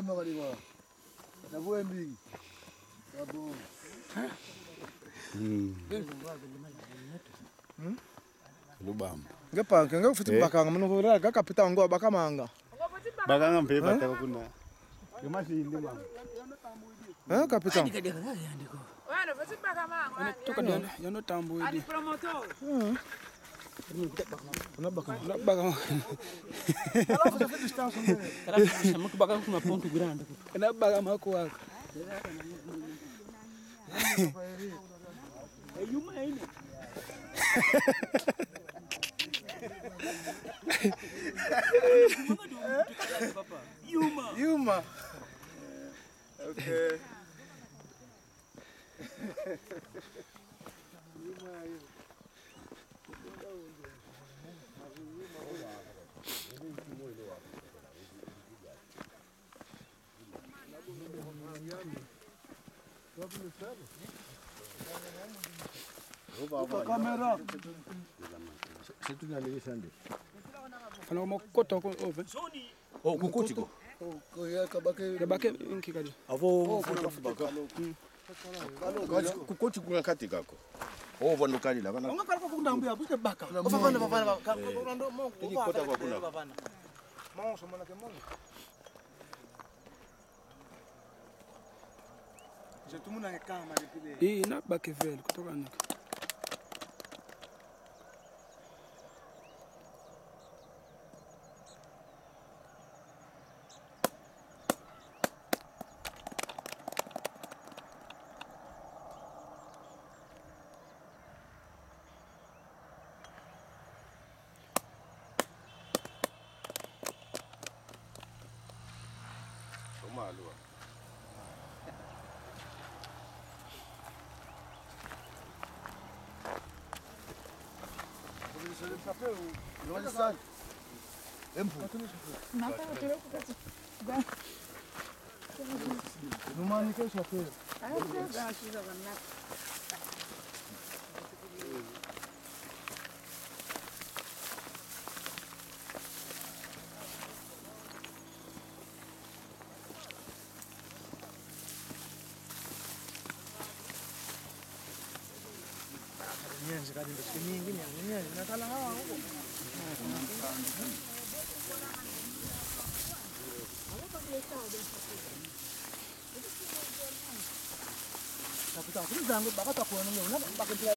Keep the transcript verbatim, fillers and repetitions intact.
Makaliwa. Na bwembi. Abo. Mm. Hmm? Lubamba. Nge panke, nge fweti bakanga, munu kura, ga kapita ngo, baka manga. Bakanga mpe bata kuna. Kema sindi manga. Eh, kapita. Tuka dona, yano tambu idi. Hmm. Una baka. Una baka. Kala kusa kuna ponto grande. Una baka makuwako. Yuma. Yuma. Okay. Kamera. Fana makota ko ove. Oh, kukoti ko. Oh, ko ya kabake. Kabake nki kadi. Avo. Oh, kuna mafubaka. Mm. Kukoti, kukoti kuna kati kako. Oh, vano kali la, vana. Onga kala ko kundambu ya, buske baka. Kuna ofa vana, vana, vana. Ka, eh, ka, kuna ndo, mo, tiki ofa kota vana, kwa kuna. Vana. Mo, so mona ke mo. Je tumuna ke kama ni pile. Eh, na bake vel, kutoka naka. Takuta kuri zangu baka takuwa nungu, una baka mpila